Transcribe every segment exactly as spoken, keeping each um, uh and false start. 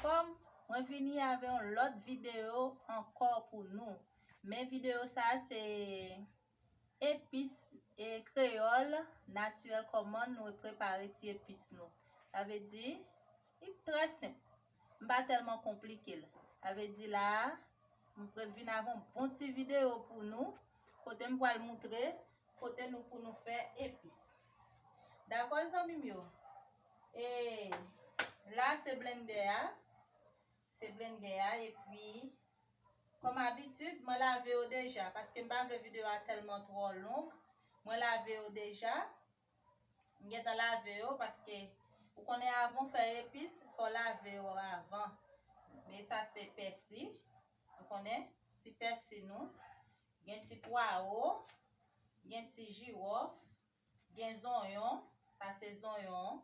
Fòm, mwen vini avè yon lòt videyo ankò pou nou. Men videyo sa se epis e kreyòl natirèl, kòman nou prepare ti epis nou. Sa vle di, li trè senp. M pa tèlman konplike l. Sa vle di la, m previn avè yon bon ti videyo pou nou, kote m pral moutre kote nou pou nou fè epis. Dakò, zanmi m yo? E la, se blendè a. Se blendè a, epi, kòm abitid, mwen lave yo deja, paske m pa vle videyo a tèlman twò long. Mwen lave yo deja. M gentan lave yo, paske ou konnen, avan w fè epis, fò w lave yo avan. Men sa se pèsi, ou konnen, ti pèsi nou. Gen ti pwawo, gen ti jiwòf, gen zonyon, sa se zonyon.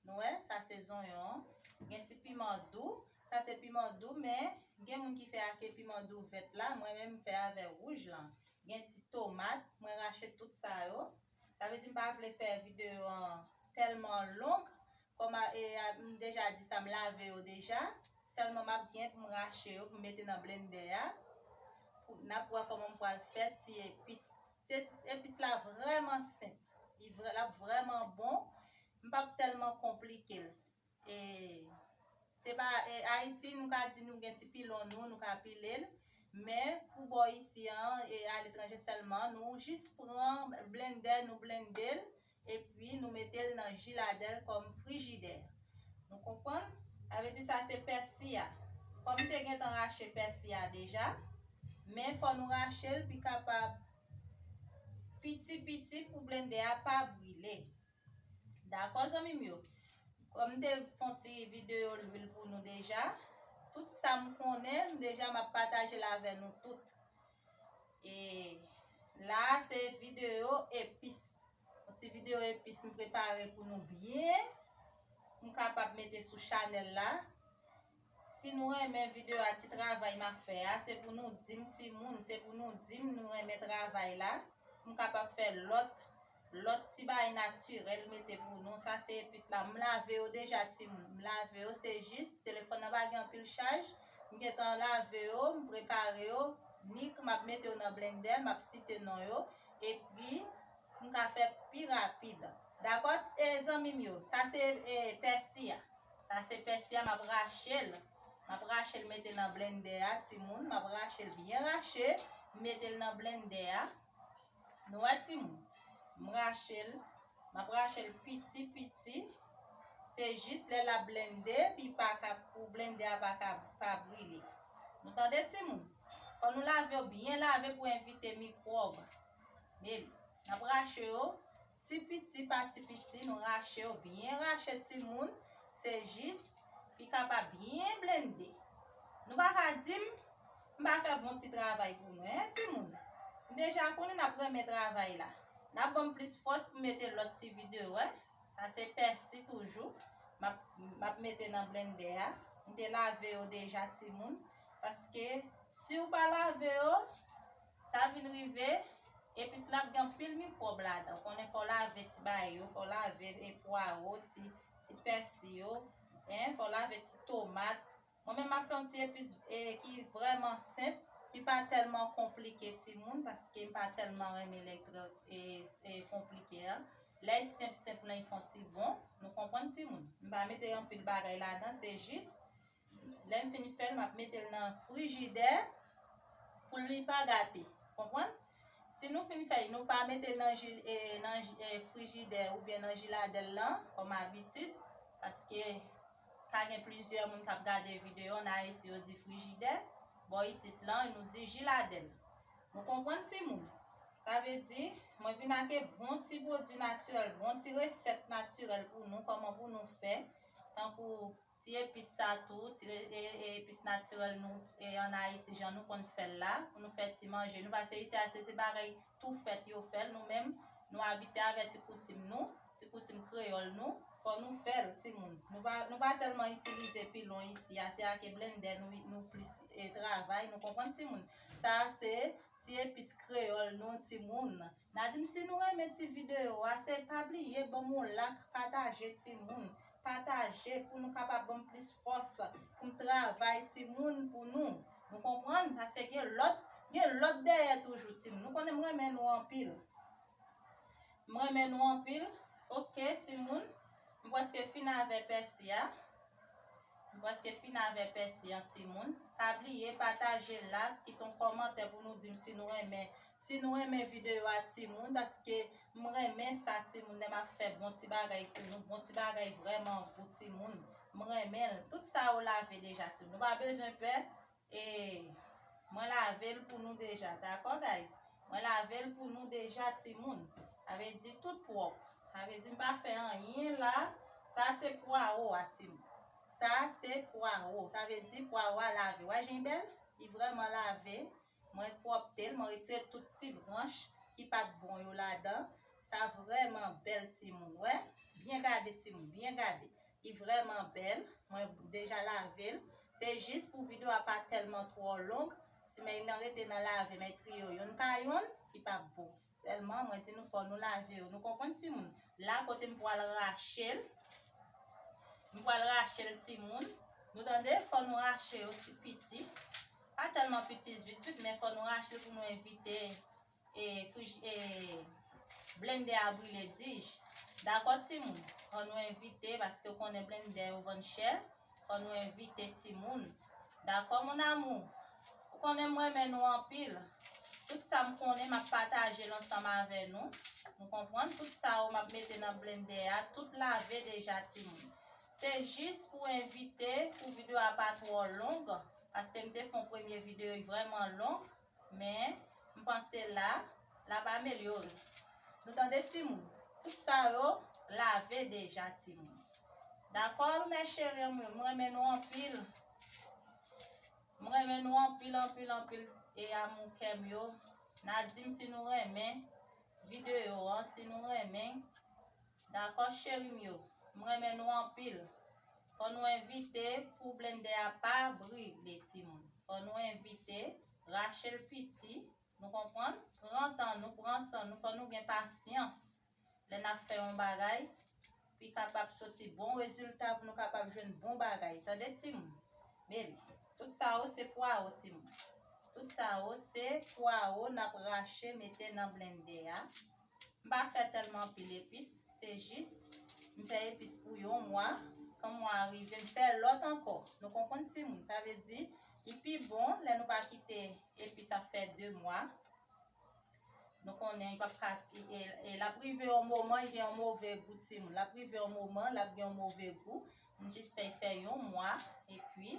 Nou wè, sa se zonyon. Gen ti piman dou, sa se piman dou, men gen moun ki fè ak piman dou vèt la, mwen menm m fè avè wouj lan. Gen ti tomat, mwen rache tout sa yo. Sa vle di m pa vle fè videyo an tèlman long. Kòm a, e, a, m deja di sa, m lave yo deja. Sèlman m ap gen pou m rache yo, pou m mete nan blendè a. Pou, n ap wè kòman m pral fè ti epis. Ti epis la vrèman senp. Li vrè, l ap vrèman bon. M p ap tèlman konplike l. E, se pa, e, Ayiti, nou ka di nou gen ti pilon nou, nou ka pile l. Men, pou bò isi an, e aletranje sèlman, nou jis pran blendè, nou blende l, epi nou mete l nan jiladèl kòm frijidè. Nou konprann? Sa vle di sa se pèsi a. Kòm m te gentan rache pèsi a deja, men fò nou rache l pi kapab piti piti pou blendè a pa brile. Dakò, zanmi m yo? Kòm m te fè yon ti videyo lwil pou nou deja, tout sa m konnen, m deja m ap pataje l avè nou tout. E la, se videyo epis. Yon ti videyo epis m prepare pou nou byen, pou m kapab mete sou chanèl la. Si nou renmen videyo a, ti travay m ap fè a, se pou nou di m, timoun, se pou nou di m nou renmen travay la, pou m kapab fè lòt, lòt ti bagay natirèl mete pou nou. Sa se epis la. M lave yo deja, timoun. M lave yo, se jis, telefòn nan pa gen anpil chaj. M gentan lave yo, m prepare yo. Nik, m ap mete yo nan blendè, m ap site non yo. Epi, m ka fè pi rapid. Dakò, e, zanmi m yo? Sa se, e, pèsi a. Sa se pèsi a, m ap rache l. M ap rache l mete nan blendè a, timoun. M ap rache l byen rache, mete l nan blendè a. Nou wè, timoun? M rache l. M ap rache l piti piti. Se jis lè l ap blende, pi pa ka, pou blendè a pa ka, pa brile. Nou tande, timoun? Fò nou lave yo byen lave pou evite mikwòb. Men, n ap rache yo ti piti pa ti piti, nou rache yo byen rache, timoun. Se jis pi kapab byen blende. Nou pa ka di m, m pa fè bon ti travay pou nou, en, timoun? M deja konnen n ap renmen travay la. N ap ban m plis fòs pou mete lòt ti videyo, en. Sa se pèsi toujou. M ap, m ap mete nan blendè a. M te lave yo deja, timoun. Paske si w pa lave yo, sa vin rive, epis la ap gen anpil mikwòb ladan. Ou konnen fò w lave ti bagay yo, fò w lave, e, pwawo, ti, ti pèsi yo, en, fò w lave ti tomat. Mwen menm, m ap fè yon ti epis, e, ki vrèman senp, ki pa tèlman konplike, timoun, paske m pa tèlman renmen lè trè, e, e, konplike a. Lè senp, senp lan, li fè yon ti bon. Nou konprann, timoun? M pa mete anpil bagay ladan, se jis lè m fin fè l, m ap mete l nan frijidè pou li pa gate. Konprann? Si nou fin fè l, nou pa mete l nan ji-, e, nan ji-, e, frijidè oubyen nan jiladèl lan, kòm abitid, paske ka gen plizyè moun k ap gade videyo an Ayiti, yo di frijidè. Bò isit lan, nou di jiladèl. Nou konprann, timoun? Sa vle di, mwen vin ak bon ti pwodui natirèl, bon ti resèt natirèl pou nou, kòman pou nou fè, tankou ti epis sa tou, ti re-, e, e, epis natirèl nou, e, ann Ayiti, jan nou konn fè l la, pou nou fè ti manje nou, paske isi a, se, se bagay tou fèt yo fè l, nou menm, nou abitye avè ti koutim nou, ti koutim kreyòl nou, fò nou fè l, timoun. Nou pa, nou pa tèlman itilize pilon isi a, se ak blendè nou, nou plis, e, travay, nou konprann, timoun? Sa a se ti epis kreyòl nou, timoun. N a di m si nou renmen ti videyo a, se pa bliye ban m yon like, pataje, timoun. pataje pou nou kapab ban m plis fòs, pou m travay timoun pou nou. Nou konprann? Paske gen lòt, gen lòt dèyè toujou timoun. Nou konnen m renmen nou anpil. M renmen nou anpil. Ok, timoun. M prèske fin avè pèsi a. M prèske fin avè pèsi an, timoun. Pa bliye pataje l la, kite yon kòmantè pou nou di m si nou renmen, si nou renmen videyo a, timoun, paske m renmen sa, timoun, lè m ap fè bon ti bagay pou nou, bon ti bagay vrèman gou, timoun. M renmen l. Tout sa yo lave deja, timoun. Nou pa bezwen pè. E mwen lave l pou nou deja, dakò, guys? Mwen lave l pou nou deja, timoun. Sa vle di tout pwòp. Sa vle di m pa fè anyen la. Sa se pwawo a, timoun. Sa se pwawo. Sa vle di pwawo a lave. Wè jan l bèl? Li vrèman lave. Mwen pwòpte l, mwen retire tout ti branch ki pa t bon yo ladan. Sa vrèman bèl, timoun. Wè? Byen gade, timoun. Byen gade. Li vrèman bèl. Mwen deja lave l. Se jis pou videyo a pa tèlman twò long. Si men nan rete nan lave, men triyo yonn pa yonn, li p ap bon. Sèlman, mwen di nou fò nou lave yo. Nou konprann, timoun? La kote m pral rache l. M pral rache l, timoun. Nou tande? Fò nou rache yo ti piti. Pa tèlman piti zwit, zwit, men fò nou rache l pou nou evite e, frij, e, blendè a brile dij. Dakò, timoun? Fò nou evite, paske w konnen blendè yo vann chè. Fò nou evite, timoun. Dakò, mon amour? Ou konnen m renmen nou anpil. Tout sa m konnen, m ap pataje l ansanm avè nou. Nou konprann? Tout sa yo m ap mete nan blendè a, tout lave deja, timoun. Se jis pou evite, pou videyo a pa twò long, paske m te fè yon premye videyo, li vrèman long. Men, m panse la, l ap amelyore. Nou tande, timoun? Tout sa yo lave deja, timoun. Dakò, mes chéris, m renmen nou anpil. M renmen nou anpil, anpil, anpil. E amou kè m yo. N a di m si nou renmen videyo an, si nou renmen. Dakò, cheri m yo. M renmen nou anpil. Fò nou evite pou blendè a pa brile, timoun. Fò nou evite, rache l piti. Nou konprann? Pran tan nou, pran san nou, fò nou gen pasyans. Lè n ap fè yon bagay, pou li kapab soti bon rezilta, pou nou kapab jwenn bon bagay. Tande, timoun? Men li. Tout sa yo se pwawo, timoun. Tout sa yo se pwawo n ap rache mete nan blendè a. M pa fè tèlman anpil epis, se jis m fè epis pou yon mwa. Kan mwa a rive, m fè lòt ankò. Nou konprann, timoun? Sa vle di, li pi bon lè nou pa kite epis ap fè de mwa. Nou konnen li p ap ka, e, e, e, l ap rive yon moman, li gen yon move gou, timoun. L ap rive yon moman, l ap gen yon move gou. M jis fè l fè yon mwa, epi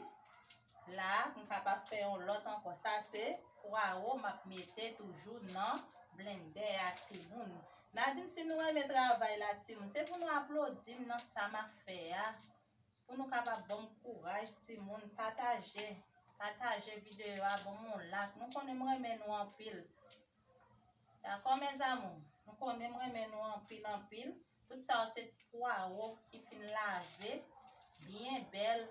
la, m kapab fè yon lòt ankò. Sa se pwawo m ap mete toujou nan blendè a, timoun. N a di m si nou renmen travay la, timoun. Se pou nou aplodi m nan sa m ap fè a. Pou nou kapab ban m kouraj, timoun. Pataje. Pataje videyo a, ban m yon like. Nou konnen m renmen nou anpil. Dakò, mes amours? Nou konnen m renmen nou anpil, anpil. Tout sa yo se ti pwawo ki fin lave. Byen bèl.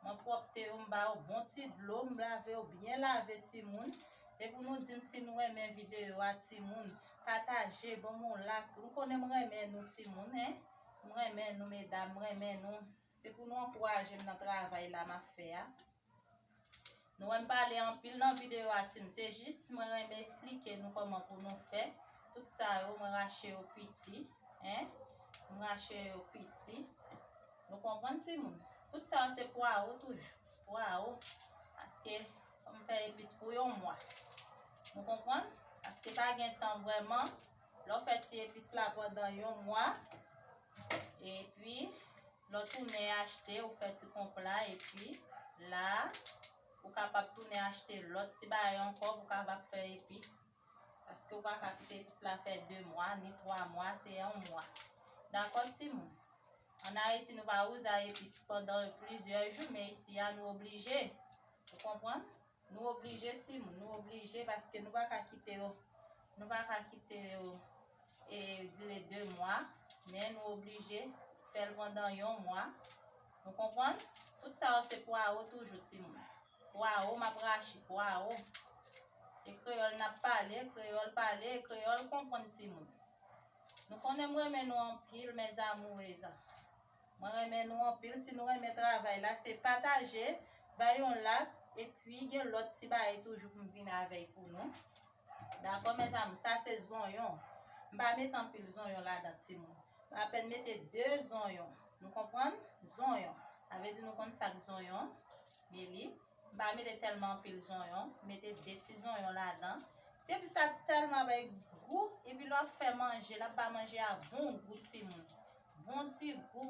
Mwen pwòpte yo, m ba yo bon ti dlo, m lave yo byen lave, timoun. E pou nou di m si nou renmen videyo a, timoun. Pataje, ban m yon like. Nou konnen m renmen nou, timoun, en. M renmen nou, medam, m renmen nou. Se pou nou ankouraje m nan travay la m ap fè a. Nou wè m pale anpil nan videyo a, timoun. Se jis mwen renmen esplike nou kòman pou nou fè. Tout sa yo, mwen rache yo piti. En? M rache yo piti. Nou konprann, timoun? Tout sa yo se pwawo toujou. Pwawo. Paske fò m fè epis pou yon mwa. Nou konprann? Paske pa gen tan vrèman. Lè w fè ti epis la pandan yon mwa, epi lè w tounen achte, ou fè ti konpla, epi la, ou kapab tounen achte lòt ti bagay ankò pou w kapab fè epis. Paske ou pa ka kite epis la fè de mwa, ni twa mwa, se yon mwa. Dakò, timoun? Ann Ayiti, nou pa uza epis pandan plizyè jou, men isi a, nou oblije. Ou konprann? Nou oblije, timoun, nou oblije, paske nou pa ka kite yo, nou pa ka kite yo, e, dire de mwa, men nou oblije fè l pandan yon mwa. Nou konprann? Tout sa yo se pwawo toujou, timoun. Pwawo m ap rache, pwawo. E kreyòl n ap pale, kreyòl pale, e kreyòl konprann, timoun. Nou konnen m renmen nou anpil, mes amoureuses. Mwen renmen nou anpil. Si nou renmen travay la, se pataje, bay yon like, epi gen lòt ti bagay toujou pou m vin avèy pou nou. Dakò, mezanmi, sa se zonyon. M pa met anpil zonyon ladan, timoun. M apèn mete de zonyon. Nou konprann? Zonyon. Sa vle di nou konn sa k zonyon. Men li. M pa mete tèlman anpil zonyon. Mete de ti zonyon ladan. Se epis la tèlman bay gou. Epi lè w ap fè manje, l ap ba manje a bon gou, timoun. Bon ti gou.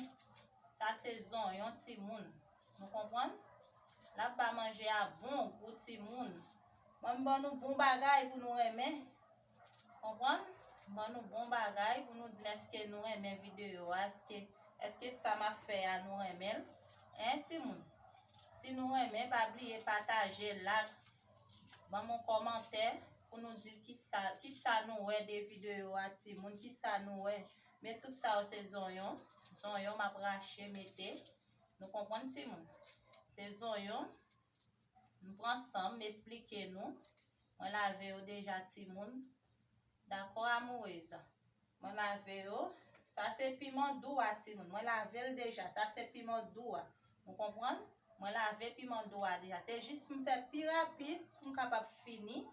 Sa se zonyon, timoun. Nou konprann? L ap ba manje a bon gou, timoun. Mwen m ban nou bon bagay pou nou renmen. Konprann? M ban nou bon bagay pou nou di èske nou renmen videyo a, èske, èske sa m ap fè a nou renmen l. Hein, timoun? Si nou renmen, pa bliye pataje, like, ban m yon kòmantè pou nou di kisa, kisa nou wè de videyo a, timoun, kisa nou wè. Men tout sa yo se zonyon. Zonyon m ap rache mete. Nou konprann, timoun? Se zonyon. M pran san m, m esplike nou. Mwen lave yo deja, timoun. Dakò, amourez? Mwen lave yo. Sa se piman dou a, timoun. Mwen lave l deja. Sa se piman dou a. Nou konprann? Mwen lave piman dou a deja. Se jis pou m fè pi rapid, pou m kapab fini.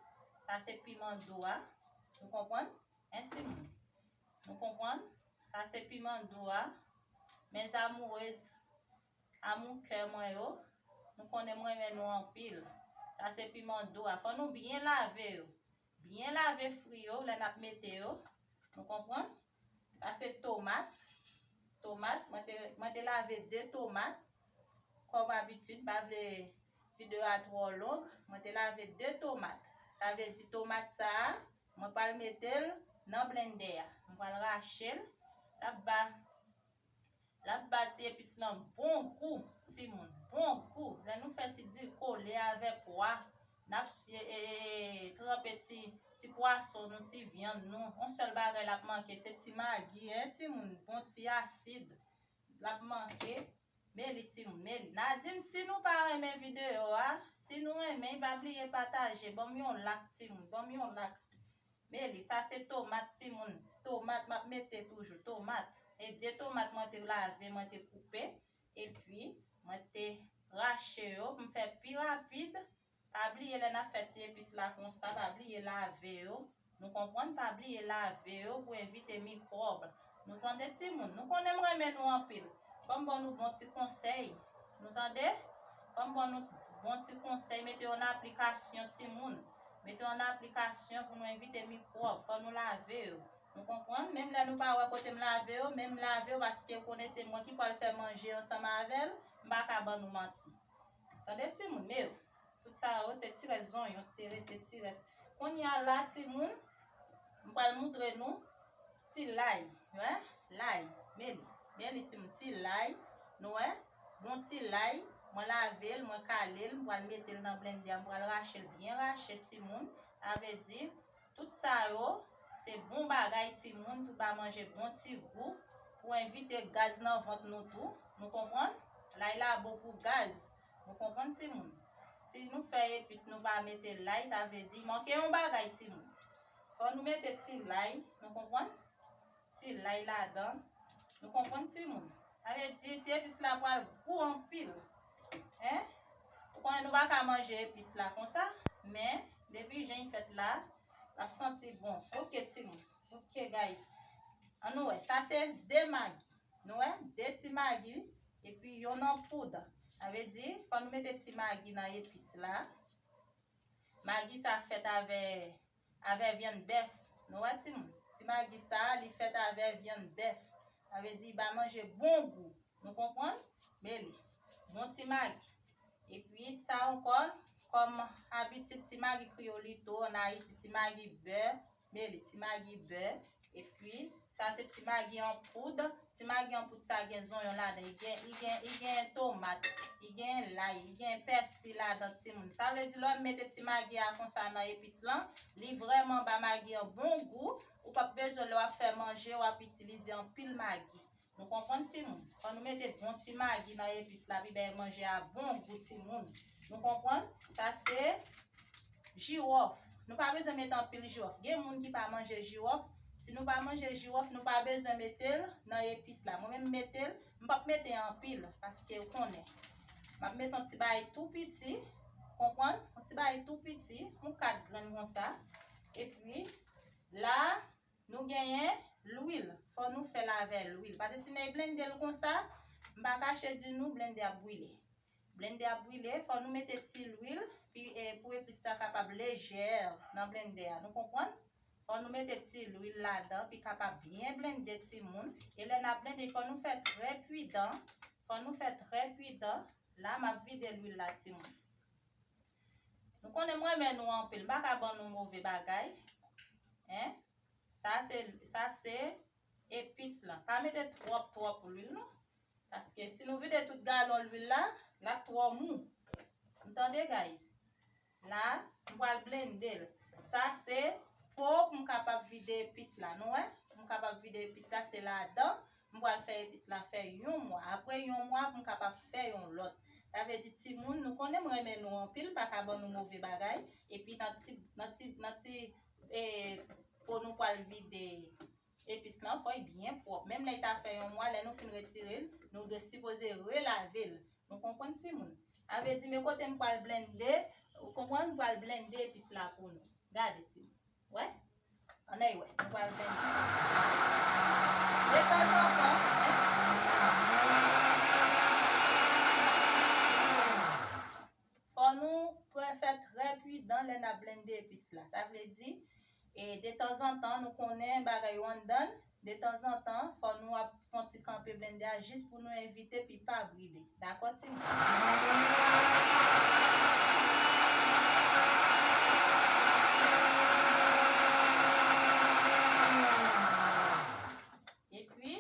Sa se piman dou a. Nou konprann? Hein, timoun? Nou konprann? Sa se piman dou a. Mes amoureuses, amour kè mwen yo, nou konnen m renmen nou anpil. Sa se piman dou a. Fò nou byen lave yo. Byen lave fwi yo lè n ap mete yo. Nou konprann? Sa se tomat. Tomat, mwen te, mwen te lave de tomat. Kòm abitid, m pa vle videyo a twò long. Mwen te lave de tomat. Sa vle di tomat sa a, mwen pral mete l nan blendè a. Mwen pral rache l. L ap ba L ap ba ti epis lan bon gou, timoun, bon gou. Lè nou fè ti diri kole avè pwa, n ap e, e, e, tranpe ti, ti pwason nou, ti vyann nou. Yon sèl bagay l ap manke, se ti magi, en, timoun, bon ti asid. L ap manke, men li, timoun, men li. N a di m si nou pa renmen videyo a, si nou renmen, pa bliye pataje, ban m yon like, timoun, ban m yon like. Men li, sa se tomat, timoun. Tomat, m ap mete toujou tomat. E de tomat mwen te lave, mwen te koupe. Epi, mwen te rache yo pou m fè pi rapid. Pa bliye lè n ap fè ti epis la konsa, pa bliye lave yo. Nou konprann? Pa bliye lave yo pou evite mikwòb. Nou tande, timoun? Nou konnen m renmen nou anpil. Fò m ban nou bon ti konsèy. Nou tande? Fò m ban nou bon ti konsèy. Mete yo an aplikasyon, timoun. Mete yo an aplikasyon pou nou evite mikwòb. Fò nou lave yo. Nou konprann? Menm lè nou pa wè kote m lave yo, men m lave yo paske ou konnen se mwen ki pral fè manje ansanm avè l. M pa ka ban nou manti. Tande, timoun, men yo. Tout sa yo, se ti rès zonyon ki te rete, ti rès. Kounye a la, timoun, m pral moutre nou ti lay. Wè? Lay. Men li. Men li, timoun, ti lay. Nou wè? Bon ti lay. Mwen lave l, mwen kale l, m pral mete l nan blendè, m pral rache l byen rache, timoun. Sa vle di, tout sa yo, se bon bagay, timoun, pou ba manje bon ti gou, pou evite gaz nan vant nou tou. Nou konprann? Lay la bon pou gaz. Nou konprann, timoun? Si nou fè epis, nou pa mete lay, sa vle di manke yon bagay, timoun. Fò nou mete ti lay, nou konprann? Ti lay ladan. Nou konprann, timoun? Sa vle di ti epis la pral gou anpil. Hein? Ou konnen nou pa ka manje epis la konsa, men depi jan l fèt la, l ap santi bon. Ok, timoun. Ok, guys. Ann nou wè. Sa se de magi. Nou wè? De ti magi. Epi yonn an poud. Sa vle di, fò nou mete ti magi nan epis la. Magi sa fèt avè, avè vyann bèf. Nou wè, timoun? Ti magi sa, li fèt avè vyann bèf. Sa vle di, li ba manje bon gou. Nou konprann? Men li. Bon ti magi. Epi sa ankò, kòm abitid, ti magi kriyolito, ann Ayiti, ti magi bè. Men li, ti magi bè. Epi, sa se ti magi an poud. Ti magi an poud sa gen zonyon ladan. Li gen, li gen, li gen tomat. Li gen lay. Li gen pèsi ladan, timoun. Sa vle di, lè w mete ti magi a konsa nan epis lan, li vrèman ba magi an bon gou. Ou p ap bezwen, lè w ap fè manje, w ap itilize anpil magi. Nou konprann, timoun? Fò nou mete bon ti magi nan epis la, pou bay manje a bon gou, timoun. Nou konprann? Sa se jiwòf. Nou pa bezwen mete anpil jiwòf. Gen moun ki pa manje jiwòf. Si nou pa manje jiwòf, nou pa bezwen mete l nan epis la. Mwen menm, m mete l, m p ap mete anpil, paske ou konnen. M ap mete yon ti bagay tou piti, konprann? Yon ti bagay tou piti, yon kat grenn konsa. Epi, la, nou genyen lwil. Fò nou fè l avè lwil. Paske si n blende l konsa, m pa kache di nou, blende ap brile. Blende ap brile, fò nou mete ti lwil, pi, e, pou epis sa kapab lejè nan blende a. Nou konprann? Fò nou mete ti lwil ladan, pi kapab byen blende timoun. E lè n ap blende, fò nou fè trè pridan. Fò nou fè trè pridan. La, m ap vide lwil la, timoun. Nou konnen m renmen nou anpil, m pa ka ban nou move bagay. Hein? Sa se, sa se epis lan. Pa mete twòp, twòp lwil, non. Paske si nou vide tout galon lwil la, l ap twò mou. M tande, guys. La, m pral blende l. Sa se po pou m kapab vide epis la. Nou wè? Pou m kapab vide epis la, se ladan. M pral fè epis la fè yon mwa. Apre yon mwa, pou m kapab fè yon lòt. Sa vle di, timoun, nou konnen m renmen nou anpil, m pa ka ban nou move bagay. Epi nan ti, nan ti, nan ti, e, po nou pral vide epis lan, fò l byen pwòp. Menm lè l ta fè yon mwa, lè nou fin retire l, nou dwe sipoze relave l. Nou konprann, timoun? Sa vle di, men kote m pral blende, ou konprann, m pral blende epis la pou nou. Gade, timoun. Wè? Ann al wè. M pral blende. Detanzantan, hein? Fò nou fè trè pridan lè n ap blende epis la. Sa vle di, e, detanzantan, nou konnen bagay yo anndan l, detanzantan, fò nou ap fè yon ti kanpe blende a jis pou nou evite pi pa brile. Dakò, timoun? Epi,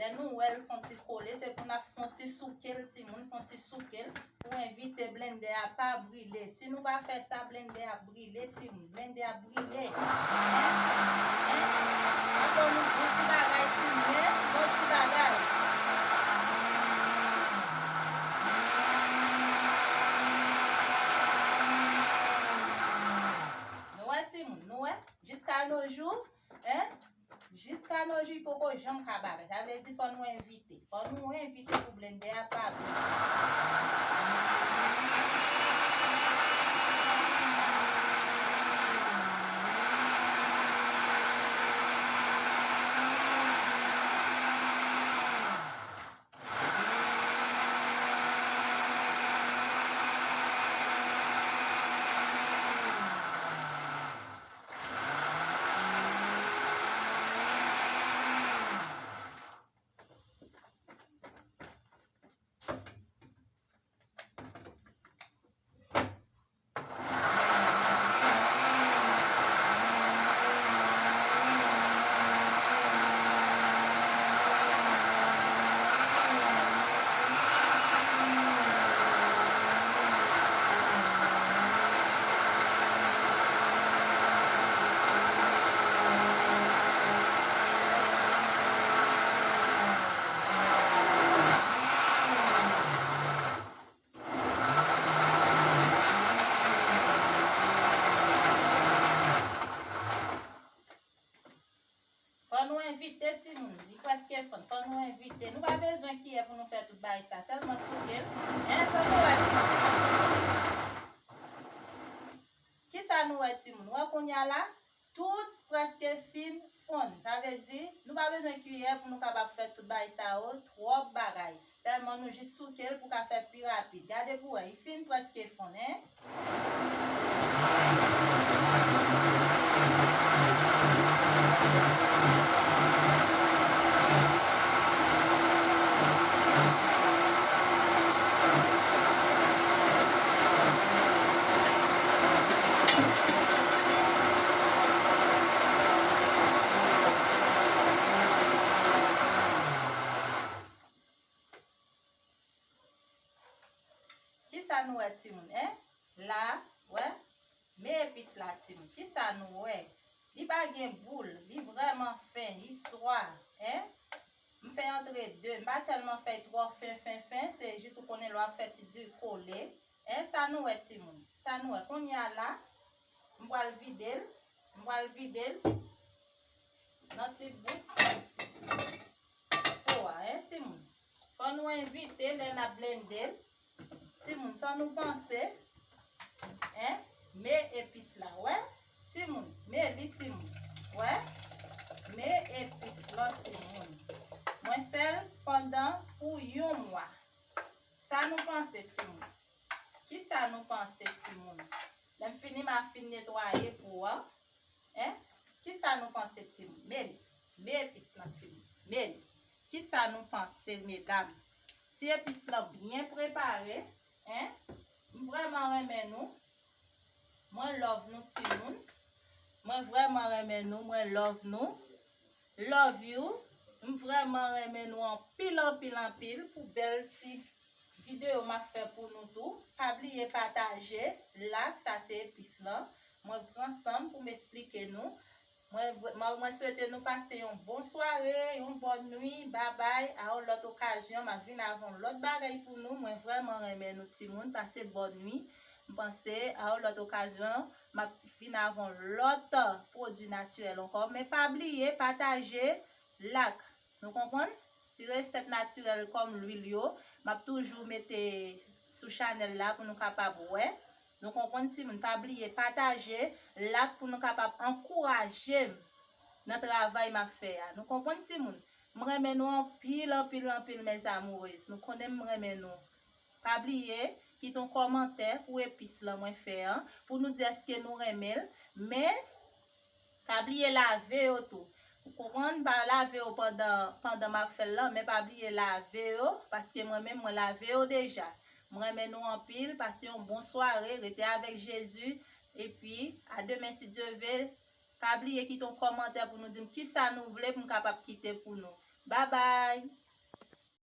lè nou wè l fè yon ti kole, se pou n ap fè yon ti souke l, timoun, fè yon ti souke l pou evite blende a pa brile. Si nou pa fè sa, blende a brile, timoun, blende a brile. Hein? Hein? Ankò nou bon ti bagay, timoun, hein? Bon ti bagay. Nou wè, timoun, nou wè? Jiska nos jours, hein? Jiska nos jours, poko janm ka bare. Sa vle di fò nou evite. Fò nou evite pou blende a pa brile. Fò nou evite, timoun. Li prèske fonn. Fò nou evite. Nou pa bezwen kiyè pou nou fè tout bagay sa. Sèlman souke l. Hein, sa nou wè, timoun? Kisa nou wè, timoun? Wè kounye a la? Tout prèske fin fonn. Sa vle di, nou pa bezwen kiyè pou nou kapab fè tout bagay sa yo, twòp bagay. Sèlman nou jis souke l pou ka fè pi rapid. Gade pou wè, li fin prèske fonn, hein? Kisa nou wè, timoun, hein? La, wè. Men epis la, timoun. Kisa nou wè? Li pa gen boul. Li vrèman fen. Li swa, hein? M fè antre de. M pa tèlman fè l twò fen, fen, fen. Se jis ou konnen lè w ap fè ti diri kole. Hein? Sa nou wè, timoun? Sa nou wè? Kounye a la, m pral vide l. M pral vide l. nan ti bout po a, en, timoun. Fò nou evite lè n ap blende l. Timoun, sa nou panse? En? Men epis la, wè? Timoun, men li, timoun. Wè? Men epis lan, timoun. Mwen fè l pandan pou yon mwa. Sa nou panse, timoun? Kisa nou panse, timoun? Lè m fini, m a fin netwaye po a. En? Kisa nou panse, timoun? Men li. Men epis lan, timoun. Men li. Kisa nou panse, medam? Ti epis lan byen prepare. En? M vrèman renmen nou. Mwen love nou, timoun. Mwen vrèman renmen nou. Mwen love nou. Love you. M vrèman renmen nou anpil, anpil, anpil pou bèl ti videyo m ap fè pou nou tou. Pa bliye pataje, like, sa se epis lan. Mwen pran san m pou m esplike nou. Mwen, mwen, mwen swete nou pase yon bon sware, yon bòn nwi. Babay, a yon lòt okazyon, m ap vin avè yon lòt bagay pou nou. Mwen vrèman renmen nou, timoun. Pase bòn nwi. M panse, a yon lòt okazyon, m ap vin avè yon lòt pwodui natirèl ankò. Men pa bliye, pataje, like. Nou konprann? Ti resèt natirèl kòm lwil yo, m ap toujou mete sou chanèl la pou nou kapab wè. Nou konprann, timoun? Pa bliye pataje, like pou nou kapab ankouraje m nan travay m ap fè a. Nou konprann, timoun? M renmen nou anpil, anpil, anpil, mes amoureuses. Nou konnen m renmen nou. Pa bliye kite yon kòmantè pou epis lan mwen fè an, pou nou di èske nou renmen l. Men, pa bliye lave yo tou. Ou konprann? Pa lave yo pandan, pandan m ap fè l lan, men pa bliye lave yo, paske mwen menm, mwen lave yo deja. Mwen renmen nou anpil, pase yon bon sware, rete avèk Jezi, epi a demen si Dye ve. Pa bliye kite yon kòmantè pou nou di m kisa nou vle pou m kapab kite pou nou. Babay!